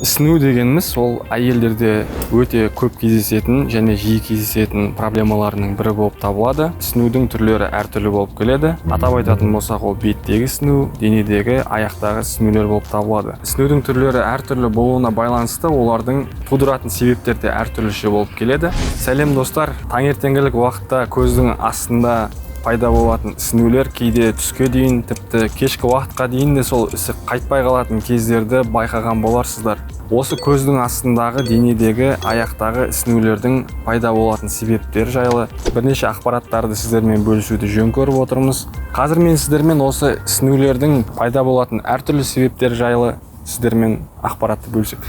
Ісіну дегеніміз ол әйелдерде өте көп кездесетін және жиі кездесетін проблемаларының бірі болып табылады. Ісінудің түрлері әртүрлі болып келеді. Атап айтатын болсақ, ол беттегі ісіну, денедегі, аяқтағы ісінулер болып табылады. Ісінудің түрлері әртүрлі болуына байланысты олардың тудыратын себептері де әртүрліше болып келеді. Сәлем, достар! Таңертеңгілік уақытта көздің астында пайда болатын ісінулер кейде түске дейін, тіпті кешкі уақытқа дейін де сол ісік қайтпай қалатын кездерді байқаған боларсыздар. Осы көздің астындағы, денедегі, аяқтағы ісінулердің пайда болатын себептері жайлы бірнеше ақпараттарды сіздермен бөлісуді жөн көріп отырмыз. Қазір мен сіздермен осы ісінулердің пайда болатын әртүрлі себептері жайлы сіздермен ақпаратты бөлісіп.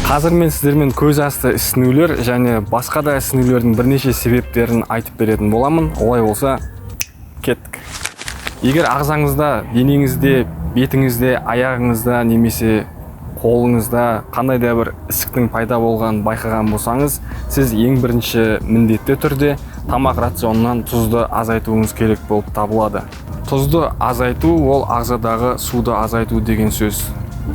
Қазір мен сіздермен көз асты ісінулер және басқа да ісінулердің бірнеше себептерін айтып беретін боламын. Олай болса, кеттік. Егер ағзаңызда, денеңізде, бетіңізде, аяғыңызда немесе қолыңызда қандай да бір ісіктің пайда болғанын байқаған болсаңыз, сіз ең бірінші міндетті түрде тамақ рационынан тұзды азайтуыңыз керек болып табылады. Тұзды азайту – ол ағзадағы суды азайту деген сөз.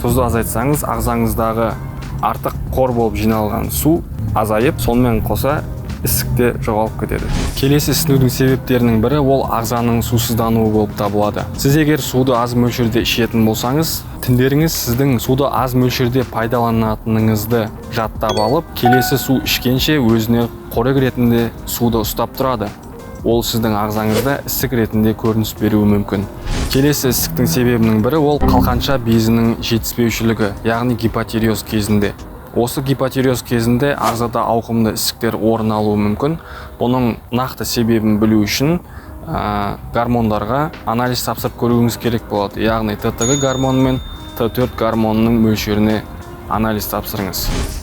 Тұзды азайтсаңыз, ағзаңыздағы артық қор болып жиналған су азайып, сонымен қоса ісік те жоғалып кетеді. Келесі ісінудің себептерінің бірі ол ағзаның сусыздануы болып табылады. Сіз егер суды аз мөлшерде ішетін болсаңыз, тіндеріңіз сіздің суды аз мөлшерде пайдаланатыныңызды жаттап алып, келесі су ішкенше өзіне қорек ретінде суды ұстап тұрады. Ол сіздің ағзаңызда ісік ретінде көрініс беруі мүмкін. Келесі ісіктің себебінің бірі ол қалқанша безінің жетіспеушілігі, яғни гипотиреоз кезінде. Осы гипотиреоз кезінде ағзада ауқымды ісіктер орын алуы мүмкін. Бұның нақты себебін білу үшін гормондарға анализ тапсырып көруіңіз керек болады, яғни ТТГ гормоны мен Т4 гормонының мөлшеріне анализ тапсырыңыз.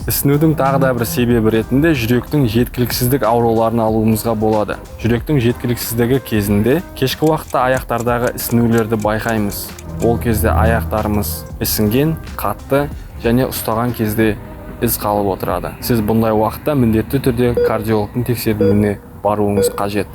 Ісінудің тағы да бір себебі ретінде жүректің жеткіліксіздік ауруларын алуымызға болады. Жүректің жеткіліксіздігі кезінде кешкі уақытта аяқтардағы ісінулерді байқаймыз. Ол кезде аяқтарымыз ісінген, қатты және ұстаған кезде із қалып отырады. Сіз бұндай уақытта міндетті түрде кардиологтың тексерілуіне баруыңыз қажет.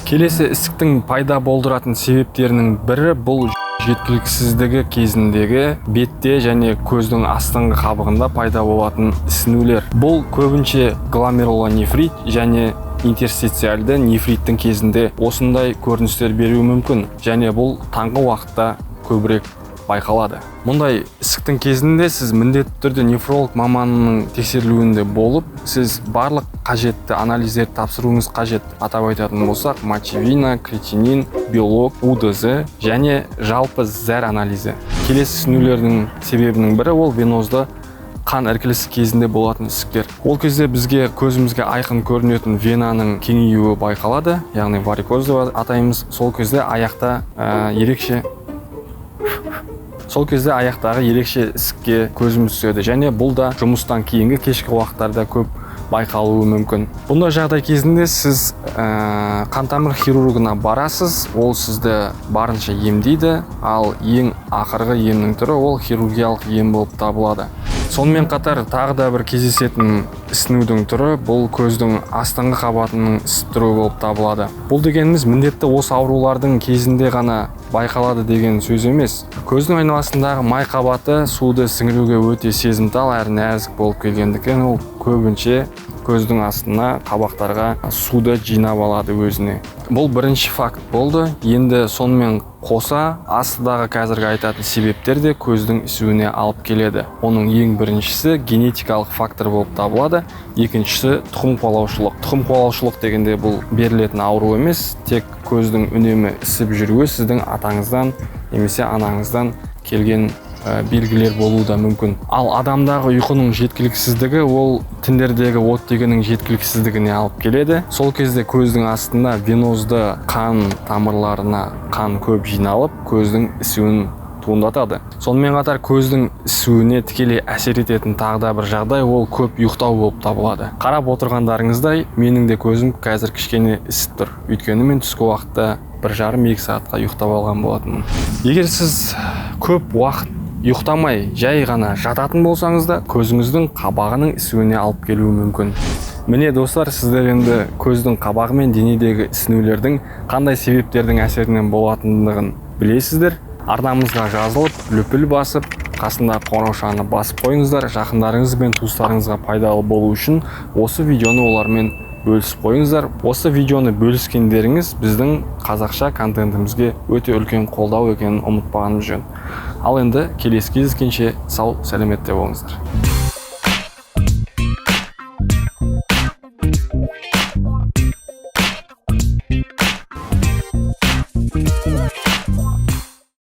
Келесі ісіктің пайда болдыратын себептерінің бірі бұл жеткіліксіздігі кезіндегі бетте және көздің астыңғы қабығында пайда болатын ісінулер. Бұл көбінше гломерулонефрит және интерстициальды нефриттің кезінде осындай көріністер беруі мүмкін және бұл таңғы уақытта көбірек байқалады. Мұндай ісіктің кезінде сіз міндетті түрде нефролог маманының тексерілуінде болып, сіз барлық қажетті анализдерді тапсыруыңыз қажет. Атап айтатын болсақ, мочевина, креатинин, белок, УДЗ және жалпы зәр анализі. Келесі ісінулердің себебінің бірі ол венозды қан іркілісі кезінде болатын ісіктер. Ол кезде бізге көзімізге айқын көрінетін венаның кеңеюі байқалады, яғни варикоз деп атаймыз. Сол кезде аяқтағы ерекше ісікке көзіміз түседі және бұл да жұмыстан кейінгі кешкі уақыттарда көп байқалуы мүмкін. Бұндай жағдай кезінде сіз қан тамыр хирургына барасыз, ол сізді барынша емдейді, ал ең ақырғы емнің түрі ол хирургиялық ем болып табылады. Сонымен қатар тағы да бір кездесетін ісінудің түрі бұл көздің астыңғы қабатының ісіп тұруы болып табылады. Бұл дегеніміз міндетті осы аурулардың кезінде ғана байқалады деген сөз емес. Көздің айналасындағы май қабаты суды сіңіруге өте сезімтал әрі нәзік болып келгендіктен, ол көбінше көздің астына, қабақтарға суды жинап алады өзіне. Бұл бірінші факт болды. Енді сонымен қоса астыдағы қазіргі айтатын себептер де көздің ісуіне алып келеді. Оның ең біріншісі генетикалық фактор болып табылады, екіншісі тұқым қуалаушылық. Тұқым қуалаушылық дегенде, бұл берілетін ауру емес, тек көздің үнемі ісіп жүруі сіздің атаңыздан немесе анаңыздан келген белгілер болуы да мүмкін. Ал адамдағы ұйқының жеткіліксіздігі ол тіндердегі оттегінің жеткіліксіздігіне алып келеді. Сол кезде көздің астында венозды қан тамырларына қан көп жиналып, көздің ісуін туындатады. Сонымен қатар көздің ісуіне тікелей әсер ететін тағы да бір жағдай ол көп ұйықтау болып табылады. Қарап отырғандарыңыздай, менің де көзім қазір кішкене ісіп тұр, өйткені мен түскі уақытта 1,5-2 сағатқа ұйықтап алған болатынмын. Егер сіз көп уақыт ұйықтамай, жай ғана жататын болсаңыз да, көзіңіздің қабағының ісуіне алып келуі мүмкін. Міне, достар, сіздер енді көздің қабағы мен денедегі ісінулердің қандай себептердің әсерінен болатындығын білесіздер. Арнамызға жазылып, лүпіл басып Қасындағы қоңыраушаны басып қойыңыздар. Жақындарыңыз бен туыстарыңызға пайдалы болу үшін осы видеоны олармен бөлісіп қойыңыздар. Осы видеоны бөліскендеріңіз біздің қазақша контентімізге өте үлкен қолдау екенін ұмытпағанымыз жөн. Ал енді келесі кездескенше сау сәлеметте болыңыздар.